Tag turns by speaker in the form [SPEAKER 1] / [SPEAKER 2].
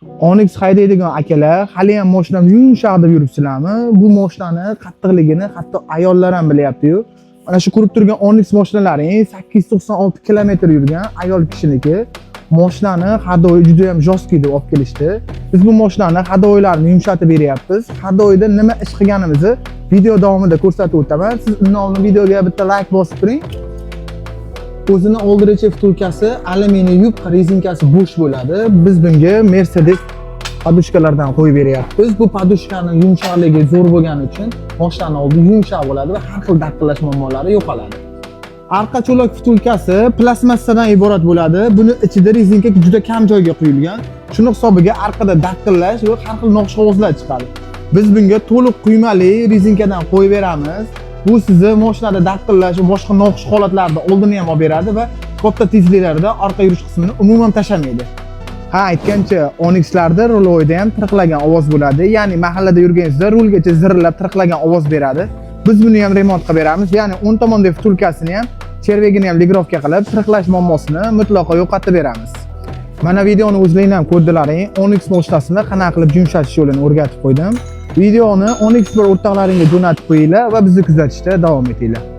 [SPEAKER 1] Onix haydaydigan akalar, hali ham mashinam yumshoq deb yuribsizlarmi? Bu mashinani qattiqligini hatto ayollar ham bilyapti-yu. Mana shu ko'rib turgan Onix mashinalaring 896 kilometr yurgan ayol kishiniki. Mashinani ходовой juda ham жесткий deb olib kelishdi. Biz bu mashinani ходовой larini yumshatib beryapmiz. Ходовой da nima ish qilganimizni video davomida ko'rsatib o'taman. Siz undan oldin videoga bitta like bosib turing. O'zini oldi втулка si alyuminiy yupqa, rezinkasi bo'sh bo'ladi. Biz bunga Mercedes подушка lardan qo'yib beryapmiz. Bu подушка ni yumshoqligi zo'r bo'lgani uchun mashinani oldi yumshoq bo'ladi va har xil daqillash muammolari yo'qoladi. Arqa cho'lak втулка si plastmassadan iborat bo'ladi. Buni ichida rezinka juda kam joyga quyilgan. Shuni hisobiga orqada daqillash va har xil noxush ovozlar chiqadi. Biz bunga to'liq quymali rezinkadan qo'yib beramiz. Bu sizni mashinada daqillash va boshqa noxush holatlarni oldini ham olib beradi va katta tezliklarda orqa yurish qismini umuman tashlamaydi. Ha, aytgancha, Onixlarda ruloyda ham tiriqlagan ovoz bo'ladi. Ya'ni mahallada yurganingizda rulgacha zirillab tiriqlagan ovoz beradi. Biz buni ham remont qilib beramiz. Ya'ni o'ng tomondagi втулка sini ham, червяк ini ham регулировка qilib, tiriqlash muammosini mutlaqo yo'qotib beramiz. Mana videoni o'zlaring ham ko'rdilaring. Onix mashinasini qanaqa qilib yumshatish yo'lini o'rgatib qo'ydim. Videoni Onix bir o'rtoqlaringga jo'natib qo'yinglar va bizni kuzatishda davom etinglar.